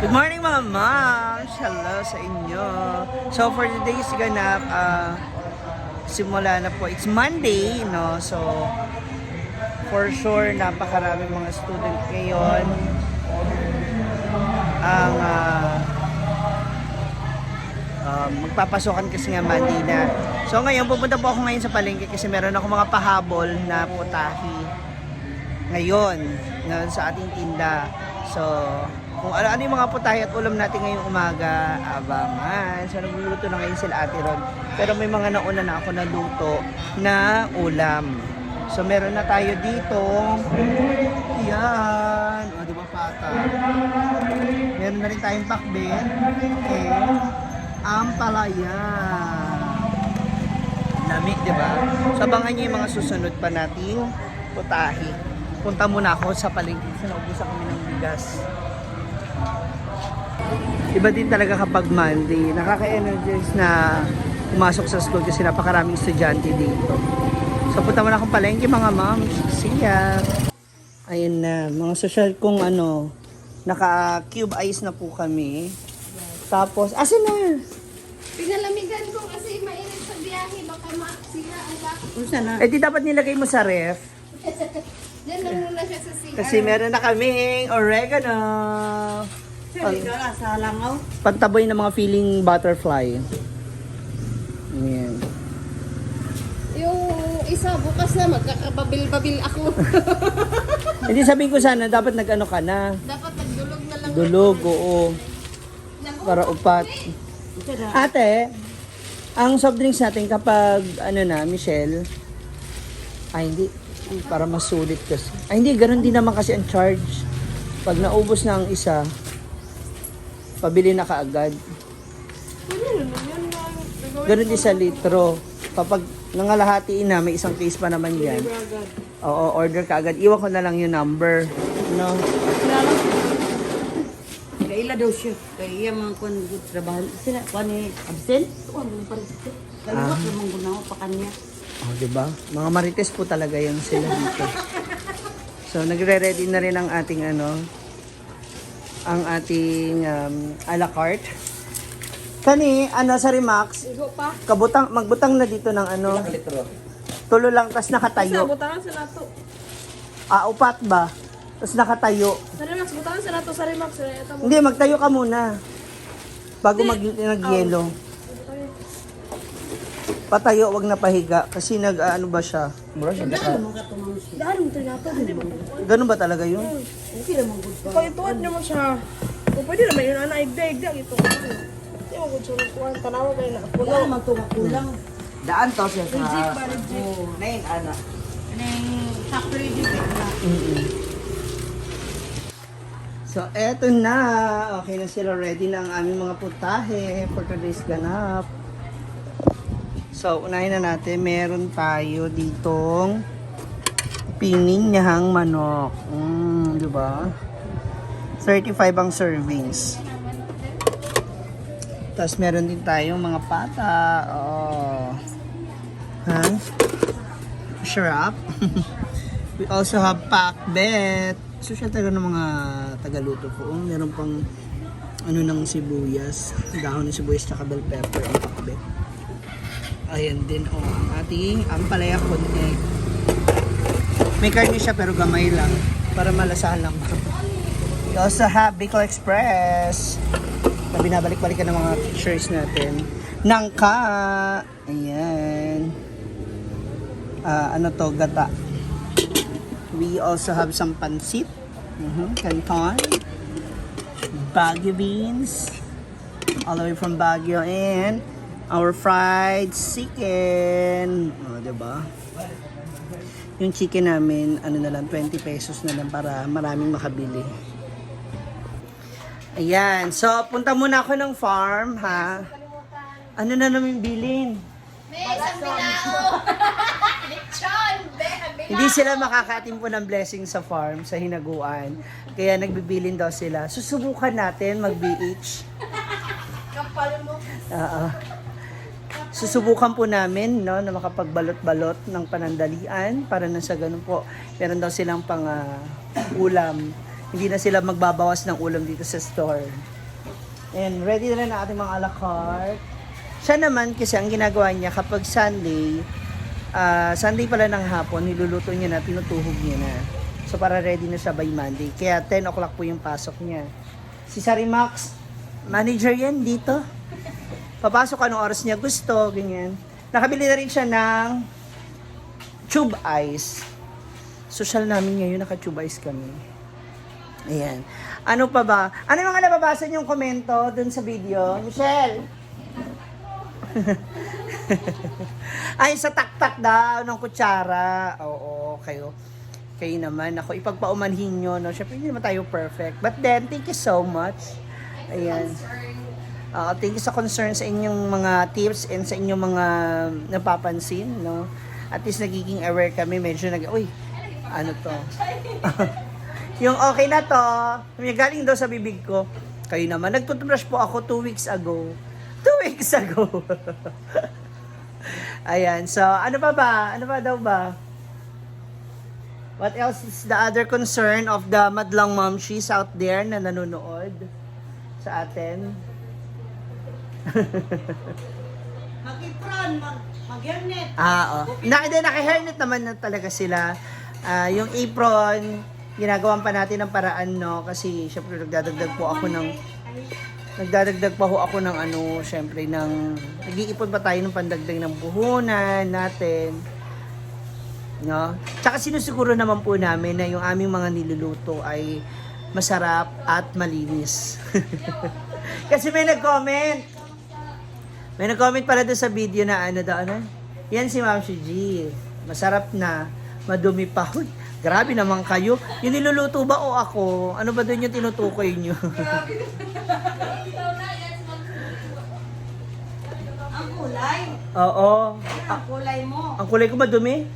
Good morning mga moms! Hello sa inyo! So for today's ganap, simula na po. It's Monday, no? So for sure, napakarami mga student ngayon ang magpapasokan kasi nga Monday na. So ngayon, pupunta po ako ngayon sa palengke kasi meron ako mga pahabol na putahi ngayon sa ating tinda. So, kung ano yung mga putahe at ulam natin ngayong umaga, abangan. So, nagluluto na ngayon sila Ate Ron. Pero may mga nauna na ako naluto na ulam. So, meron na tayo dito. Yan. O, di ba pata? Meron na rin tayong pakbet. And ampalaya. Lami, di ba? So, abangan nyo yung mga susunod pa nating putahe. Punta muna ako sa palengke. So, naubusan kami ng bigas. Iba din talaga kapag Monday. Nakaka-energize na pumasok sa school kasi napakaraming estudyante dito. So, punta muna akong palengke mga moms. See ya! Ayun na. Mga social kong naka-cube ice na po kami. Tapos, asin na! Pinalamigan ko kasi mainit sa biyahe. Baka maksira ang baka. Eh, di dapat nilagay mo sa ref. Diyan lang muna siya sa CR. Kasi meron na kaming oregano. Sa langaw. Pantaboy ng mga feeling butterfly. Ayan. Yung isa bukas na magkakababil-babil ako. Hindi sabihin ko sana, dapat nag-ano ka na. Dapat nagdulog na lang. Dulog, oo. Para upat. Ate, ang soft drinks natin kapag, Michelle, hindi. Para mas sulit kasi. Hindi, ganun din naman kasi ang charge. Pag naubos na ang isa, pabili na kaagad. Ganun din sa litro. Kapag nangalahatiin na, may isang case pa naman yan. Oo, order ka agad. Iwan ko na lang yung number. No? Kaila daw siya. Kaya mga kung trabaho. Sila, kung absent? Kung pa rin siya. Kaliwat naman gunawa pa kanya. Oh, diba? Mga marites po talaga yun sila dito. So, nagre-ready na rin ang ating ang ating a la carte. Kani, sa Remax, magbutang na dito ng tulo lang, tas nakatayo. Butangan sila to. Upat ba? Tas nakatayo. Sa Remax, butangan sila to sa Remax. Hindi, magtayo ka muna. Bago mag-yelo. Patayo, wag na pahiga. Kasi ba siya? Dahil mo ito nato. Ganun ba talaga yun? Kung ituan naman siya. Kung pwede naman yun, igda-igda. Ito. Hindi mo kung sunod kuhan. Tanawa kayo na. Wala naman kulang. Daan to siya sa... Reject ba, reject? Oo, nain, ana. Ano yung factory dito? So, eto na. Okay na sila. Ready na ang aming mga putahe for today's ganap. So, unahin na natin. Meron tayo ditong pininyahang manok. Diba? 35 ang servings. Tapos, meron din tayong mga pata. Oh. Sharap. We also have pakbet. So, siya talaga ng mga tagaluto ko. Meron pang ng sibuyas. Dahon ng sibuyas tsaka bell pepper ang pakbet. Ayan din, ang ating ampalaya connect. May karne siya pero gamay lang. Para malasahan lang. We also have Bicol Express. Na binabalik-balikan ng mga pictures natin. Nangka. Ayan. Gata. We also have some pansit. Canton. Baguio beans. All the way from Baguio. And our fried chicken. Diba? Yung chicken namin, 20 pesos na lang para maraming makabili. Ayan. So, punta muna ako ng farm, ha? Ano na namin bilin? May isang bilao. Lechon. Hindi sila makakatimpo ng blessing sa farm, sa hinaguan. Kaya nagbibilin daw sila. Susubukan natin mag-BH. Kapal mo. Oo. Susubukan po namin na makapagbalot-balot ng panandalian para na sa ganun po. Meron daw silang pang ulam hindi na sila magbabawas ng ulam dito sa store. And ready na rin ang ating mga a la carte. Siya naman kasi ang ginagawa niya kapag Sunday, Sunday pala ng hapon, niluluto niya na, tinutuhog niya na. So para ready na siya by Monday. Kaya 10 o'clock po yung pasok niya. Si Sarimax, manager yan dito. Papasok anong oras niya gusto, ganyan. Nakabili na rin siya ng tube ice. Social namin ngayon, naka-tube ice kami. Ayan. Ano pa ba? Ano yung mga nababasa niyong komento dun sa video? Michelle! Ay, sa taktak daw ng kutsara. Oo, kayo naman. Ako, ipagpaumanhin nyo, no? Siyempre, hindi naman tayo perfect. But then, thank you so much. Ayan. Thank you sa concern sa inyong mga tips and sa inyong mga napapansin, no? At least nagiging aware kami. Medyo uy, ano to? Yung okay na to, may galing daw sa bibig ko. Kayo naman, nagtutubrush po ako 2 weeks ago. 2 weeks ago. Ayan, so ano pa ba? Ano pa daw ba? What else is the other concern of the madlang momshies out there na nanonood sa atin? Mag-ipron, mag-hairnet. Naka-hairnet naman na talaga sila. Yung apron, ginagawan pa natin ng paraan, no? Kasi syempre nagdadagdag po ako ng syempre nag-iipon pa tayo ng pandagdag ng puhunan natin. No? Tsaka sinusiguro naman po namin na yung aming mga niluluto ay masarap at malinis. Kasi may nag-comment pala doon sa video na yan si Ma'am Shi G. Masarap na, madumi pa. Huy, grabe naman kayo. Yung niluluto ba o ako? Ano ba doon yung tinutukoy nyo? Ang kulay. Oo. Ang kulay mo. Ang kulay ko madumi?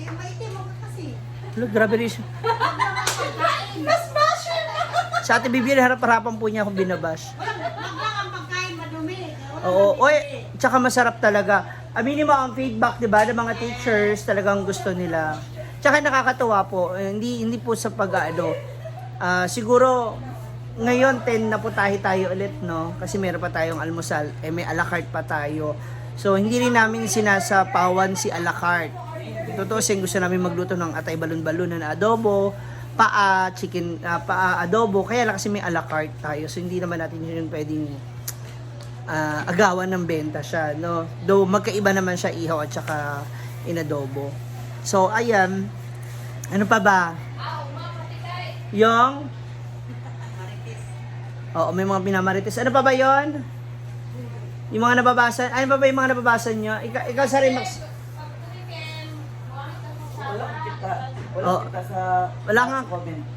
Maitim mo kasi. Look, grabe rin siya. Sa Ate Bibi, harap-harapan po niya akong binabash. Wag lang ang pagkain madumi. Oo. Oy, tsaka masarap talaga. Aminin mo ang feedback, di ba, ng mga teachers, talagang gusto nila. Tsaka nakakatuwa po, hindi po sa siguro, ngayon 10 na po tayo ulit, no? Kasi meron pa tayong almusal, may a la carte pa tayo. So, hindi rin namin sinasapawan si a la carte. Totoo siyang gusto namin magluto ng atay balon-balon na adobo, paa adobo, kaya lang kasi may a la carte tayo. So, hindi naman natin yun pwedeng agawan ng benta siya, no? Though magkaiba naman siya ihaw at saka inadobo. So, ayan. Ano pa ba? Yung? Oo, may mga pinamarites. Ano pa ba yon? Yung mga nababasa? Ano pa ba yung mga nababasa nyo? Ikaw sa Remax.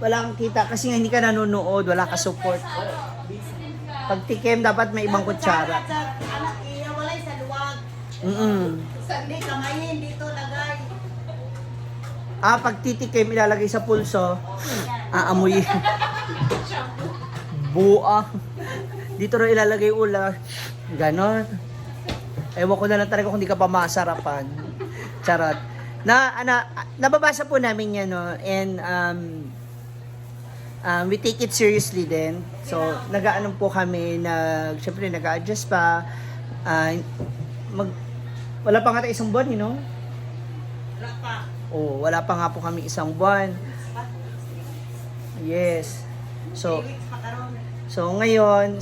Wala kang kita kasi nga hindi ka nanonood, wala ka support. Pag tikim, dapat may ibang kutsara. Anak, iawalay sa luwag. Hindi kamayin, dito lagay. Pag titikim, ilalagay sa pulso, aamoy. Buang. Dito rin ilalagay ulam. Ganon. Ewan ko na lang talaga kung di ka pa masarapan. Charot. Nababasa po namin yan, no? And we take it seriously din. So, nag-aanong po kami, syempre nag-a-adjust pa. Wala pa nga tayo isang buwan, you know? Wala pa. Oh, wala pa nga po kami isang buwan. Yes. So ngayon,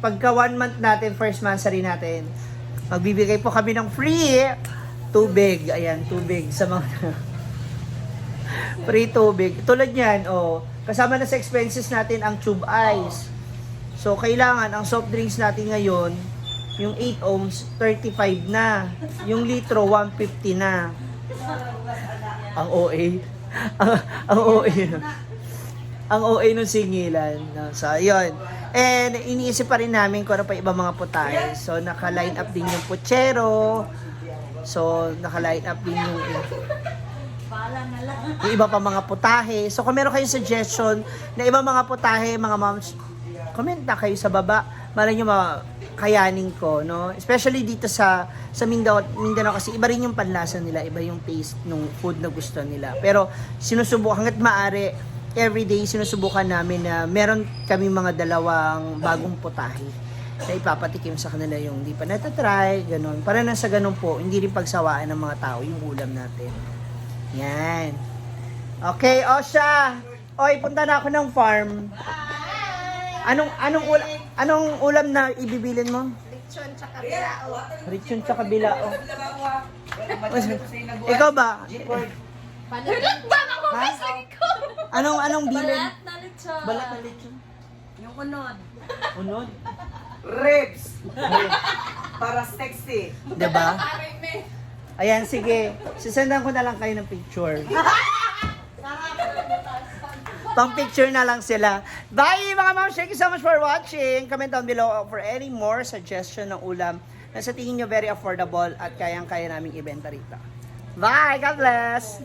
pagka 1 month natin, first monthsary natin, magbibigay po kami ng free tubig. Ayan, tubig sa mga free tubig. Tulad yan, kasama na sa expenses natin ang tube ice. So kailangan, ang soft drinks natin ngayon, yung 8 ohms, 35 na. Yung litro, 150 na. Ang OA. ang OA. Ang OA nung singilan. No? So, ayun. And iniisip pa rin namin kung ano pa ibang mga putahe. So, naka-line up din yung puchero. So, naka-line up din yung iba pa mga putahe. So, kung meron kayong suggestion na ibang mga putahe, mga moms, comment na kayo sa baba. Malay nyo kayanin ko, no? Especially dito sa Mindanao kasi iba rin yung panlasa nila, iba yung taste ng food na gusto nila. Pero, sinusubukan hanggat maaari, everyday sinusubukan namin na meron kami mga dalawang bagong putahe na ipapatikim sa kanila yung di pa natatry, ganun. Para na sa ganun po, hindi rin pagsawaan ng mga tao yung ulam natin. Yan. Okay, Osha. Oy, punta na ako ng farm. Anong ulam na ibibilin mo? Lechon tsaka bilao. Richon sa kabila. Oh. Ikaw ba? Balat ba ako Ha? ko? Anong bilin? Balat na lechon. Balat na lechon. Yung unod. Unod? Ribs. Para sexy. Diba? Ayan, sige. Sisendan ko na lang kayo ng picture. Pang picture na lang sila. Bye mga ma'am. Thank you so much for watching. Comment down below for any more suggestion ng ulam na sa tingin nyo very affordable at kayang-kaya naming ibenta rito. Bye! God bless!